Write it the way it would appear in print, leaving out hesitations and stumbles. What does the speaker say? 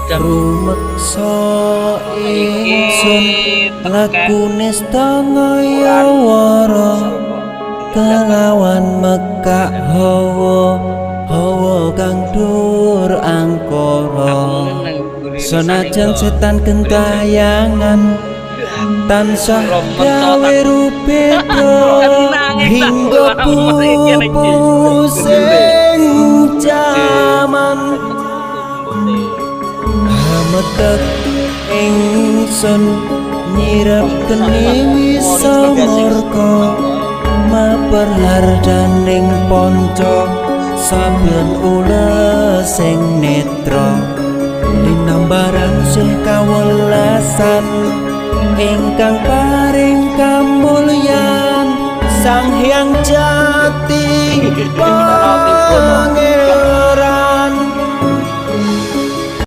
Jam Rumeksa ingsun iki tekek lakune setengah wara kelawan mekak hawa hawa kang dur angkara. Senajan setan gentayangan tansah gawe rubeda hingga pupus ing jaman. Hametek ingsun nyirep geni wisa murka maper hardaning ponco saben ules sing netra linambaran sih kawelasan ingkang paring kamulyan Sang Hyang Jati Pangeran.